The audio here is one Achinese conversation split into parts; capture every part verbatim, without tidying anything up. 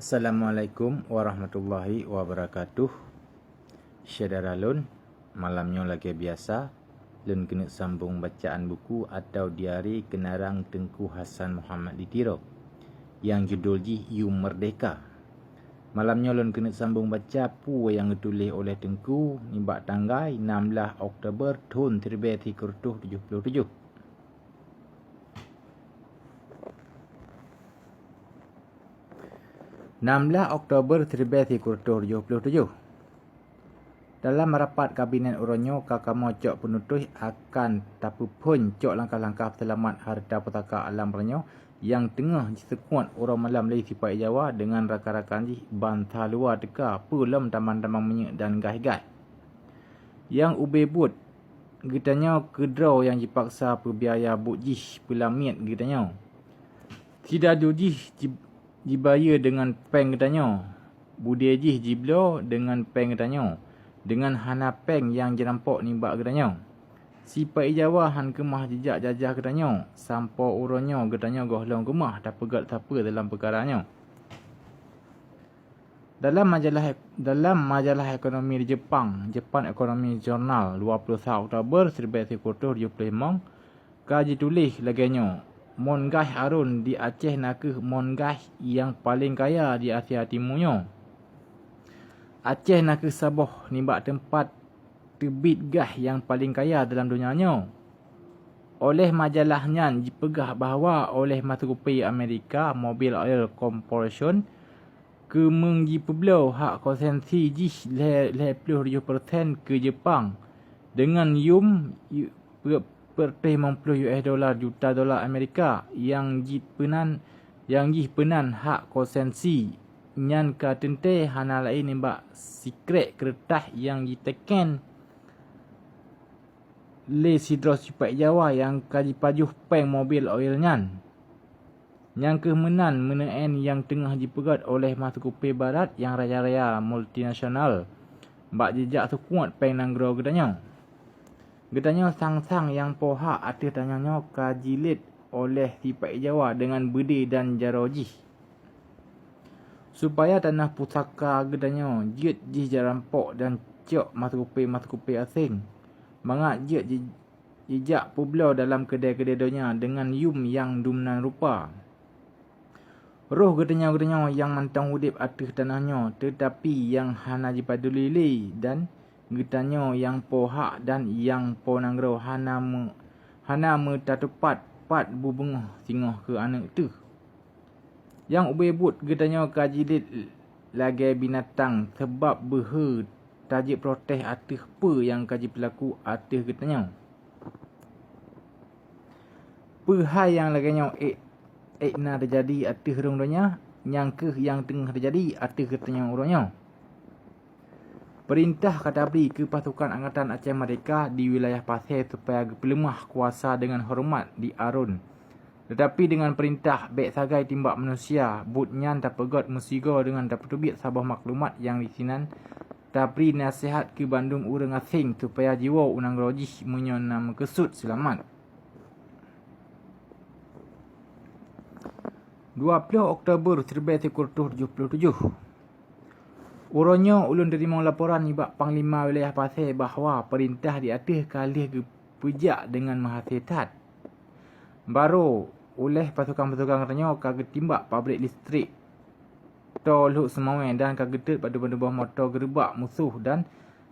Assalamualaikum warahmatullahi wabarakatuh. Syedara lôn, malam nyoe lagée biasa, lôn keuneuk sambong bacaan buku atau diari keunarang Teungku Hasan Muhammad di Tiro, nyang judul jih Yum Merdeka. Malam nyoe lôn keuneuk sambong baca peue nyang geutuléh oleh Teungku nibak tanggai nam blaih Oktober thon siribée sikureueng reutôh tujoh ploh tujoh. Nam blaih Oktober siribée sikureueng reutôh tujoh ploh tujoh. Dalam rapat kabinet uroe nyoe ka kamoe cok peunutoh akan tapeuphon cok langkah-langkah seulamat hareuta pusaka alam uroe nyoe nyang teungoh jiseukuet uroe malam lé sipa-i Jawa deungon rakan-rakan jih bansa luwa teuka peue lom tamang-tamang minyeuk dan gaih-gaih. Nyang ubé buet geutanyoe keudroe nyang jipaksa peubiaya buet jih peulamiet geutanyoe. Sidadu jih ji-, jibayeue deungon péng geutanyoe, budé jih jibloe deungon péng geutanyoe, deungon hana péng nyang jirampok nibak geutanyoe. Sipa-i Jawa hán keumah jijak jajah geutanyoe, sampoe uroe nyoe geutanyoe gohlom keumah tapeugét sapeue dalam peukara nyoe. Dalam majalah, dalam majalah ekonomi di Jepang, Japan Economy Journal, dua puluh sa Oktober siribée sikureueng reutôh tujoh ploh limong, ka jituléh lagée nyoe, "Mon gaih Arun di Aceh na kheueh mon gaih nyang paleng kaya di Asia Timu nyoe. Aceh na kheueh saboh nibak teumpat teubiet gaih nyang paleng kaya dalam donya nyoe." Oleh majalah nyan jipeugah bahwa oleh maskopé Amerika Mobil Oil Corporation keumeung jipeubloe hak konseunsi jih lhée, lhée ploh tujoh persen keu Jepang deungon yum yu-, pe-, peuet reutôh limong ploh U S dollar juta dolar Amerika nyang jih peunan, nyang jih peunan hak konseunsi nyan ka teuntée hana laén nibak sikrék keureutah nyang jiteken lé sidroe sipa-i Jawa nyang ka jipajoh péng mobil oil nyan. Nyang kheueh meunan meuneuén nyang teungoh jipeugét oleh maskopé barat nyang raya-raya multinasional bak jijak seukuet péng nanggroe geutanyoe. Geutanyoe sang-sang nyang po hak ateueh tanyoe nyoe ka jilét oleh sipa-i Jawa deungon beudé dan jaroe jih. Supaya tanoh pusaka geutanyoe jeuet jih jirampok dan cok maskopé-maskopé aséng, mangat jeuet ji-, jijak peubloe dalam keudée-keudée donya deungon yum nyang dumnan rupa. Roh geutanyoe-geutanyoe nyang mantong udeb ateueh tanoh nyoe, teutapi nyang hana jipaduli lé dan geutanyoe nyang po hak dan nyang po nanggroe hana meu-, hana meutatupat pat bubeungoh singoh keu aneuëk teuh. Nyang ubé buet geutanyoe ka jilét lagée binatang sabab beuhe tajeuet protes ateueh peue nyang ka jipeulaku ateueh geutanyoe. Peue hai nyang lagée nyoe ék, ék na teujadi ateueh rhueng donya, nyang kheueh nyang teungoh teujadi ateueh geutanyoe uroe nyoe. Peurintah ka tabri keu pasukan Angkatan Aceh Merdeka di wilayah Pasé supaya geupeuleumah kuasa deungon horeumat di Arun. Teutapi deungon peurintah bék sagai timbak manusia, buet nyan tapeugét meusigoe deungon tapeuteubiet saboh maklumat nyang disinan tabri naseuhat keu bandum ureuëng aséng supaya jiwoe u nanggroe jih meunyoe na meukeusut seulamat. Dua ploh Oktober siribée sikureueng reutôh tujoh ploh tujoh. Uroe nyoe ulôn teurimong laporan nibak Panglima Wilayah Pasé bahwa peurintah di ateueh ka lheueh geupeujak deungon meuhasé that. Barô uléh pasukan-pasukan geutanyoe ka geutimbak pabrék listrik, toe Lhok Seumawé dan ka geutot padub-padub boh moto geureubak musoh dan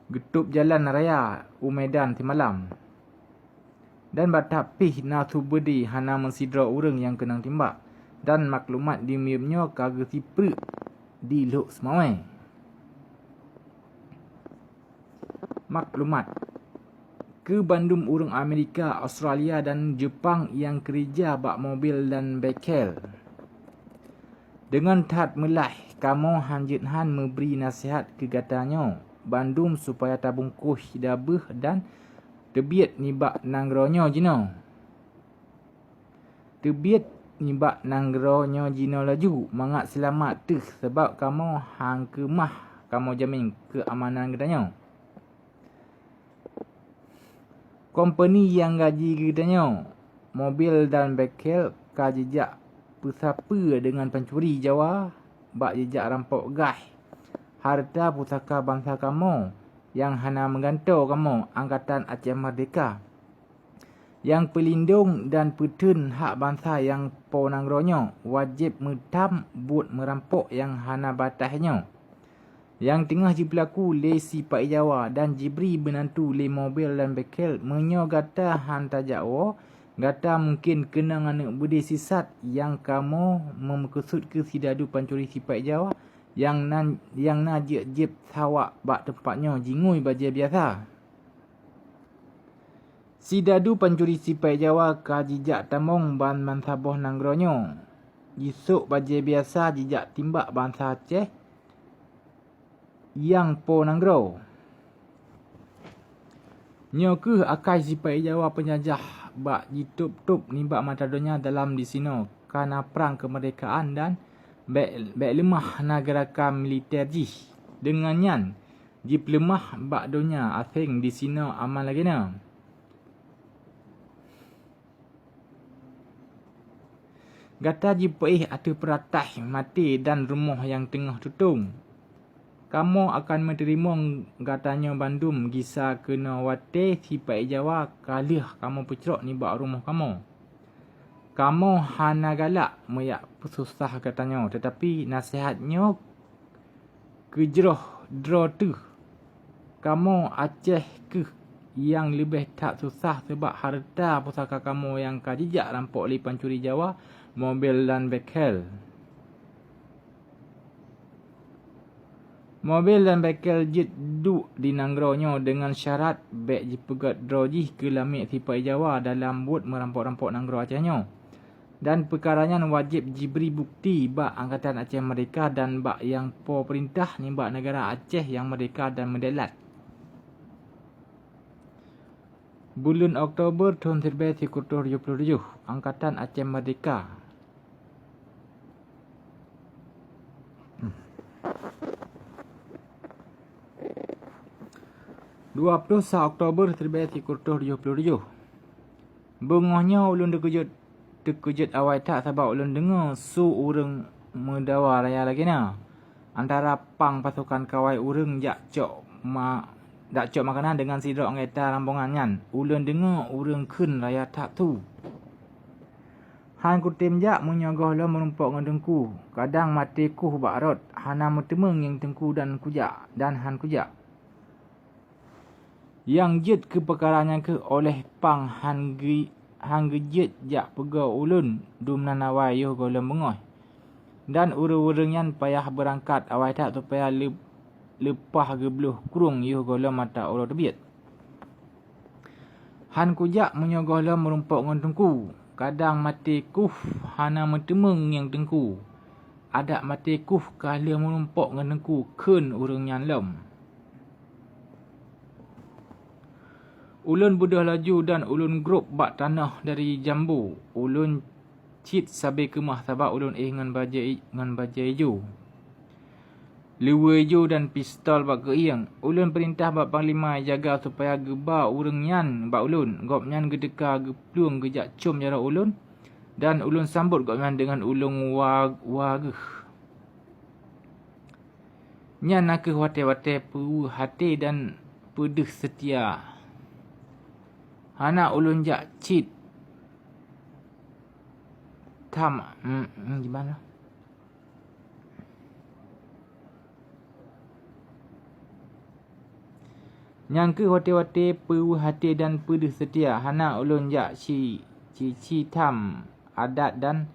geutôb jalan raya u Medan simalam. Dan bak that pih na su beudé hana meusidroe ureuëng nyang keunong timbak, dan maklumat di miyueb nyoe ka geusipreuk di Lhok Seumawé. Maklumat keu bandum ureuëng Amerika, Australia dan Jepang nyang keurija bak mobil dan bengkel. Deungon that meulaih kamoe hán jeuet hán meubri naseuhat keu gata nyoe bandum supaya tabungkôh dabeuh dan teubiet nibak nanggroe nyoe jinoe. Teubiet nibak nanggroe nyoe jinoe laju mangat seulamat teuh, sabab kamoe hán keumah kamoe jamin keuamanan geutanyoe. Kompeni nyang gaji geutanyoe, mobil dan bengkel ka jijak peusapeue deungon pancuri Jawa bak jijak rampok gaih hareuta pusaka bansa kamoe nyang hana meugantoe kamoe Angkatan Aceh Merdeka. Nyang peulindong dan peutheun hak bansa nyang po nanggroe nyoe wajéb meutam buet meurampok nyang hana bataih nyoe, nyang teungoh jipeulaku lé sipa-i Jawa dan jibri beunantu lé Mobel dan Bekel. Meunyoe gata han tajak woe, gata mungken keunong aneuëk beudé sisat nyang kamoe meumeukeusut keu sidadu pancuri sipa-i Jawa nyang na, nyang na jieb-jieb sawak bak teumpat nyoe jingui bajée biasa. Sidadu pancuri sipa-i Jawa ka jijak tamong ban bansaboh nanggroe nyoe. Jisok bajée biasa jijak timbak bansa Aceh nyang po nanggroe. Nyoe kheueh akai sipa-i Jawa peunjajah bak jitôb-tôb nibak mata donya dalam disinoe ka na prang keumeurdekaan dan bék, bék leumah na geurakan militer jih. Deungon nyan, jipeuleumah bak donya aséng disinoe aman lagée na. Gata jipeuéh ateueh peurataih maté dan rumoh nyang teungoh tutong. Kamoe akan meuteurimong gatanyoe bandum gisa keunoe watée sipa-i Jawa ka lheueh kamoe peucrok nibak rumoh kamoe. Kamoe hana galak meujak peususah gatanyoe, teutapi naseuhat nyoe keujroh droe teuh. Kamoe Aceh kheueh nyang leubeh that susah, sabab hareuta pusaka kamoe nyang ka jijak rampok lé pancuri Jawa, Mobel dan Bekel. Mobel dan Bekel jeuet duek di nanggroe nyoe deungon syarat bék jipeugét droe jih keu lamiet sipa-i Jawa dalam buet meurampok-rampok nanggroe Aceh nyoe. Dan peukara nyan wajéb jibri bukeuti bak Angkatan Aceh Merdeka dan bak nyang po peurintah nibak neugara Aceh nyang merdeka dan meudeulat. Buleuen Oktober thon siribée sikureueng reutôh tujoh ploh tujoh, Angkatan Aceh Merdeka. Dua ploh sa Oktober siribée sikureueng reutôh tujoh ploh tujoh. Beungoh nyoe ulôn teukeujot, teukeujot awai that sabab ulôn deungoe su ureuëng meudawa raya lagée na. Antara pang pasokan kawai ureuëng jak cok ma-, jak cok makanan deungon sidroe anggota rombongan nyan, ulôn deungoe ureuëng kheun raya that su. Han kutem jak meunyoe gohlom meurumpok ngon teungku, kadang maté kuh bak rot, hana meuteumeung ngieng teungku dan kujak, dan han kujak. Nyang jeuet keu peukara nyan kheueh óh lheueh pang han geu-, han geujeuet jak peugoe ulôn dum nan awai yoh gohlom beungoh. Dan ureuëng-ureuëng nyan payah beurangkat awai that supaya leu-, leupah geubloh krueng yoh gohlom mata uroe teubiet. Han kujak meunyoe gohlom meurumpok ngon teungku, kadang maté kuh hana meuteumeung ngieng teungku. Adak maté kuh ka lheueh meurumpok ngon teungku, kheun ureuëng nyan lom. Ulôn beudôh laju dan ulôn grob bak tanoh dari jambo. Ulôn cit sabe keumah sabab ulôn éh ngon bajée i-, ngon bajée ijo, luweue ijo dan pistol bak keuieng. Ulôn peurintah bak panglima jaga supaya geuba ureuëng nyan bak ulôn. Gobnyan geuteuka geuplueng geujak com jaroe ulôn, dan ulôn sambot gobnyan deungon ulôn wa-, wa geuh. Nyan na kheueh watée-watée peu-, até dan peudeuh seutia. Hana ulôn jak cit tham, mm, mm, gimana? Nyan kheueh watée-watée peu-, até dan peudeuh seutia. Hana ulôn jak ci-, ci-, ci tham adat dan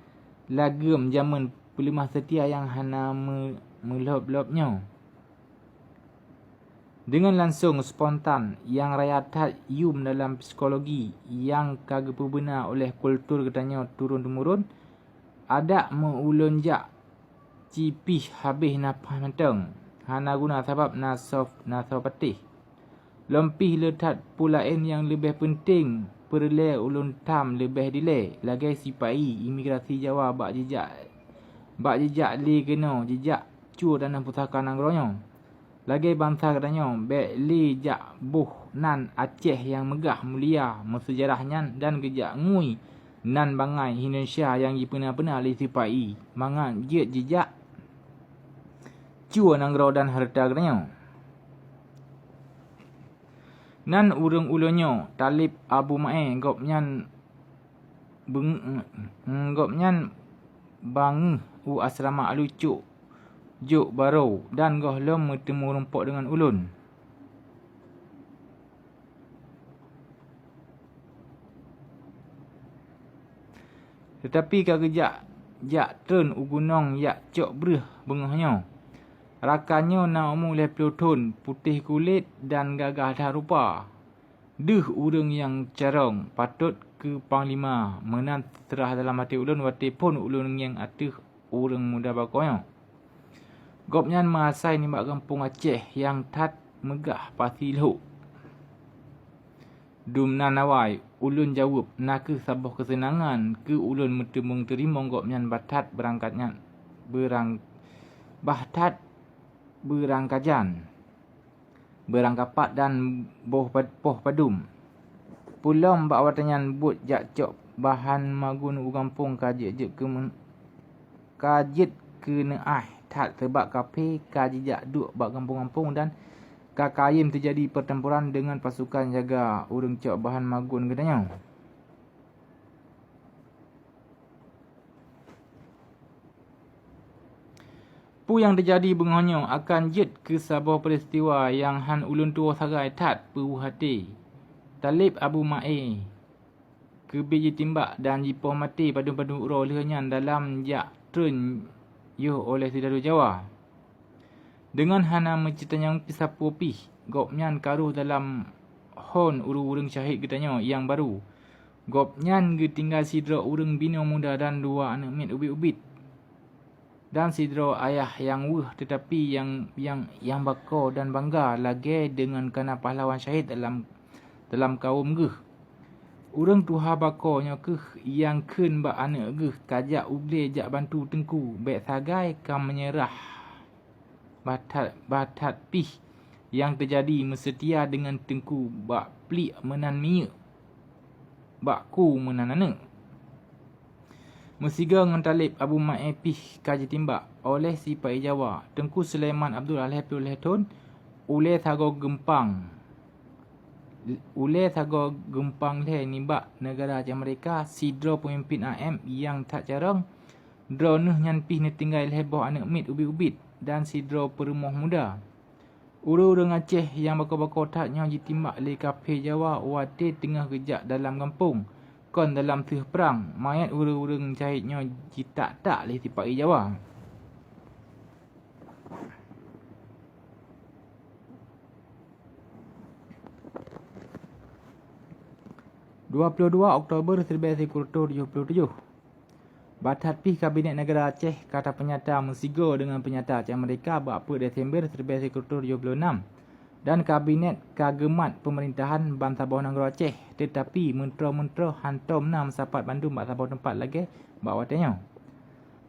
lageum jameun peuleumah seutia nyang hana meu-, meulhôb-lhôb nyoe. Deungon langsong spontan, nyang raya that yum dalam psikologi nyang ka geupeubeuna oleh kultur geutanyoe turun-temurun, adak meu ulôn jak cipih habéh nafah mantong, hana guna sabab na soe, na soe patéh. Lom pih le that peue laén nyang leubeh peunteng peureulée ulôn tham leubeh dilée, lagée sipa-i imigrasi Jawa bak jijak, bak jijak lé keunoe jijak cue tanoh pusaka nanggroe nyoe. Lagée bansa geutanyoe, bék lé jak boh nan Aceh nyang meugah mulia meuseujarah nyan dan geujak ngui nan bangai Indonesia nyang jipeuna-peuna lé sipa-i mangat jeuet jijak cue nanggroe dan hareuta geutanyoe. Nan ureuëng ulôn nyoe, Taleb Abu Mae, gobnyan beung-, gobnyan bangeuh u asrama Alucok Jok Barô dan gohlom meuteumé rumpok deungon ulôn. Teutapi ka geujak jak treun u gunong jak cok breueh beungoh nyoe. Rakan nyoe na umu lhée ploh thon, putéh kulét dan gagah that rupa. Deuh ureuëng nyang carông, patot keu panglima, meunan teuseurah dalam até ulôn watée phon ulôn ngieng ateueh ureuëng muda bako nyoe. Gobnyan meuasai nibak gampông Aceh nyang that meugah pasi lhok. Dumnan awai ulôn jaweueb na kheueh saboh keuseunangan keu ulôn meuteumé teurimong gobnyan bah that beurangkat nyan, beurang-, bah that beurangkajan, beurangkapat dan boh pad-, poh padum. Peulom bak watée nyan buet jak cok bahan magun u gampông ka jeuet-jeuet keu men-, ka jeuet keu neuáh that, sabab kaphé ka jijak duek bak gampông-gampông dan ka kayém teujadi peutempuran deungon pasukan jaga ureuëng cok bahan magun geutanyoe. Peue nyang teujadi beungoh nyoe akan jeuet keu saboh peuristiwa nyang hán ulôn tuwoe sagai that peuweueh até. Taleb Abu Mae keubit jitimbak dan jipoh maté padum-padum uroe lheueh nyan dalam jak treun yoh oleh syedara Jawa. Deungon hana meucitanyong pih sapeue pih, gobnyan ka rôh dalam hon ureuëng-ureuëng syahid geutanyoe nyang barô. Gobnyan geutinggai sidroe ureuëng binoe muda dan dua aneuëk miet ubit-ubit, dan sidroe ayah nyang weueh, teutapi nyang, nyang, nyang bako dan bangga lagée deungon kana pahlawan syahid dalam, dalam kawöm geuh. Ureuëng tuha bako nyoe kheueh nyang kheun bak aneuëk geuh ka jak u glé jak bantu teungku, bék sagai ka meunyeurah. Bah that, bah that pih nyang teujadi meuseutia deungon teungku bak pliek meunan minyeuk, bak ku meunan aneuëk. Meusigoe ngon Taleb Abu Mae pih ka jitimbak oleh sipa-i Jawa, Teungku Sulaiman Abdul Alhepulehton, ulée sagoe geumpang, ulée sagoe geumpang lhée nibak neugara Amerika, sidroe peumimpén A M nyang that carông. Droeneueh nyan pih neutinggai lhée boh aneuëk miet ubit-ubit dan sidroe peurumoh muda. Ureuëng-ureuëng Aceh nyang bako-bako that nyoe jitimbak lé kaphé Jawa watée teungoh geujak dalam gampông, kon dalam teuh prang. Manyét ureuëng-ureuëng syahid nyoe jitak-tak lé sipa-i Jawa. Dua puluh dua Oktober seribu sembilan ratus tujuh puluh tujuh, bah that pih Kabinet Neugara Aceh ka tapeunyata meusigoe deungon peunyata Aceh Merdeka bak peuet Desember seribu sembilan ratus tujuh puluh enam, dan Kabinet ka geumat peumeurintahan bansaboh nanggroe Aceh, teutapi meuntroe-meuntroe hantom na meusapat bandum bak saboh teumpat lagée bak watée nyoe.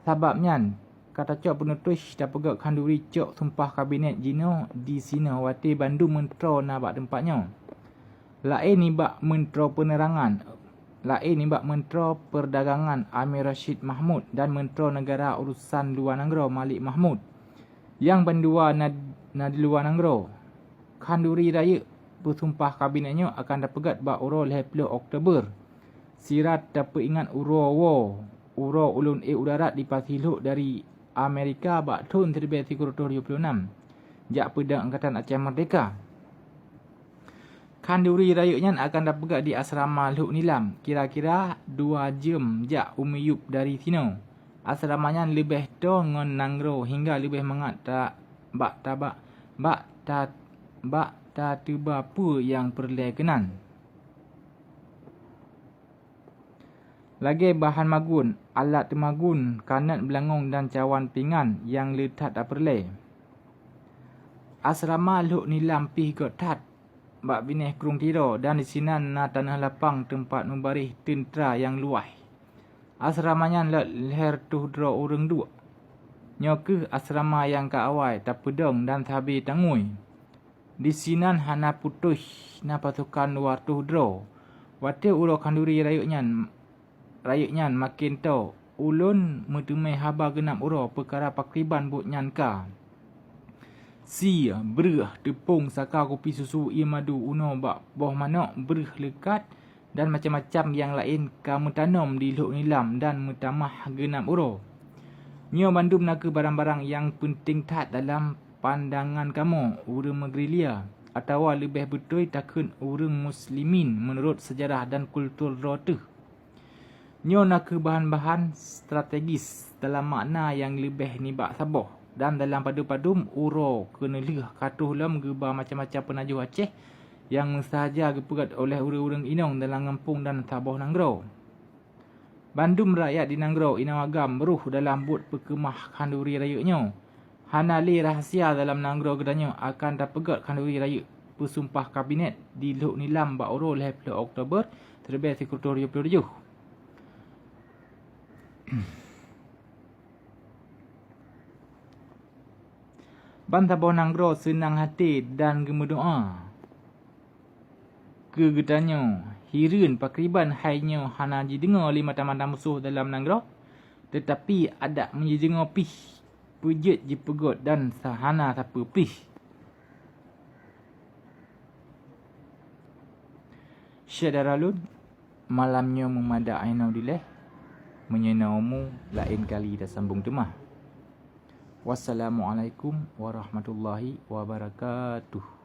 Sabab nyan, ka tacok peunutoh tapeugét khanduri cok sumpah Kabinet jinoe disinoe watée bandum meuntroe na bak teumpat nyoe. Laén nibak meuntroe peunerangan, laén nibak meuntroe peurdagangan Amir Rasyid Mahmud dan meuntroe neugara urusan luwa nanggroe Malik Mahmud, nyang bandua na, na di luwa nanggroe. Khanduri rayeuk peusumpah Kabinet nyoe akan tapeugét bak uroe lhée ploh Oktober, sira tapeuingat uroe woe, uroe ulôn ék u darat di Pasi Lhok dari Amerika bak thon siribée sikureueng reutôh tujoh ploh nam, jak peudong Angkatan Aceh Merdeka. Khanduri rayeuk nyan akan tapeugét di asrama Lhok Nilam, kira-kira dua jeuem jak u miyueb dari sinoe. Asrama nyan leubeh toe ngon nanggroe hingga leubeh mangat ta-, bak tabak, bak ta-, bak tateuba peue nyang peureulée keunan. Lagée bahan magun, alat teumagun, kanét beulangong dan cawan pingan nyang le that tapeureulée. Asrama Lhok Nilam pih göt that bak binéh Krueng Tiro, dan disinan na tanoh lapang teumpat meubaréh teuntra nyang luwah. Asrama nyan lhée reutôh droe ureuëng duek. Nyoe kheueh asrama nyang ka awai tapeudong dan sabe tangui. Disinan hana putôh na pasokan dua reutôh droe. Watée uroe khanduri rayeuk nyan, rayeuk nyan maken toe, ulôn meuteumé haba geunab uroe peukara pakriban buet nyan ka. sie, breueh, teupông, saka kupi susu, ie madu, unoe bak boh manok, breueh leukat, dan macam-macam nyang laén ka meutanom di Lhok Nilam dan meutamah geunab uroe. Nyoe bandum na kheueh barang-barang nyang peunteng that dalam pandangan kamoe, ureuëng meugerilya, atawa leubeh beutôi takheun ureuëng muslimin meunurot seujarah dan kultur droe teuh. Nyoe na kheueh bahan-bahan strategis dalam makna nyang leubeh nibak saboh, dan dalam padum-padum uroe keuneulheueh ka troh lom geuba macam-macam peunajoh Aceh nyang meusahaja geupeugét oleh ureuëng-ureuëng inong dalam gampông dan saboh nanggroe. Bandum rakyat di nanggroe inong agam roh dalam buet peukeumah khanduri rayeuk nyoe. Hana lé rahasia dalam nanggroe geutanyoe akan tapeugét khanduri rayeuk peusumpah kabinet di Lhok Nilam bak uroe lhée ploh Oktober siribee sikureueng tujoh ploh tujoh. Ban saboh nanggroe seunang até dan geumeudoá keu geutanyoe. Hireuen pakriban hai nyoe hana jideungoe lé mata-mata musoh dalam nanggroe, teutapi adak meujideungoe pih peujeuet jipeugét dan sa-, hana sapeue pih. Syedara lôn, malam nyoe meumadak inoe dilée, meunyoe na umu laén kali tasambong teuma. Wassalamualaikum warahmatullahi wabarakatuh.